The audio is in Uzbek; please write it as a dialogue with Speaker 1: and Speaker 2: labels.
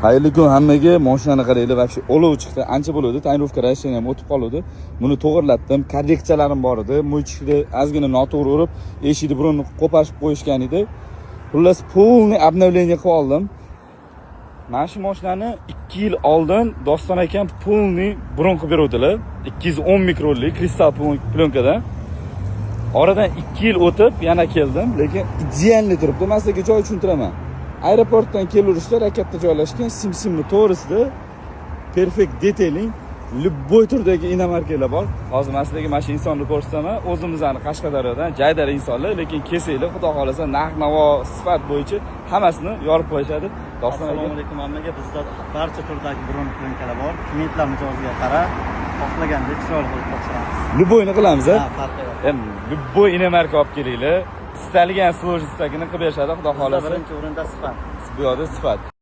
Speaker 1: Xayrli kun hammaga. Mashinani qaranglar, вообще olov chiqdi. Ancha bo'ldi, тонировка расширение ham o'tib qoldi. Buni to'g'irlatdim. Korreksiyalarim bor edi. Мойщик ni ozgina noto'g'ri urib, eshikni burunni qo'pashib qo'yishgan edi. Xullas, полный обновление qilib oldim. Mana shu mashinani 2 yil oldin Doston akam полный bron qilib beruvdilar. 210 mikronlik kristal plyonkadan. Oradan 2 yil o'tib yana keldim, lekin идеальный turibdi. Men sizlarga joy tushuntiraman. Aeroportdan kelaverishda raketda joylashgan, sim-simni to'g'risida Perfect Detailing, любой turdagi иномарка lar bor. Hozir men sizlarga mana shu insonni ko'rsataman. O'zimizni Qashqadaryodan jaydari insonlar, lekin kelsanglar, xudo xohlasa, narx-navo, sifat bo'yicha hammasini yorib qo'yishadi. Doston aka.
Speaker 2: Assalomu alaykum hammaga. Bizda barcha turdagi bron plyonkalar bor. Klientlar mijoziga qarab, xohlaganda chiroyli qilib topshiramiz.
Speaker 1: Любой ni qilamiz, a?
Speaker 2: Ha, farqi yo'q.
Speaker 1: Любой иномарка olib kelinglar. Istalgan сложность dagini qilib berishadi, xudo
Speaker 2: Bizda
Speaker 1: xohlasa.
Speaker 2: birinchi o'rinda sifat.
Speaker 1: Bu yoqda sifat.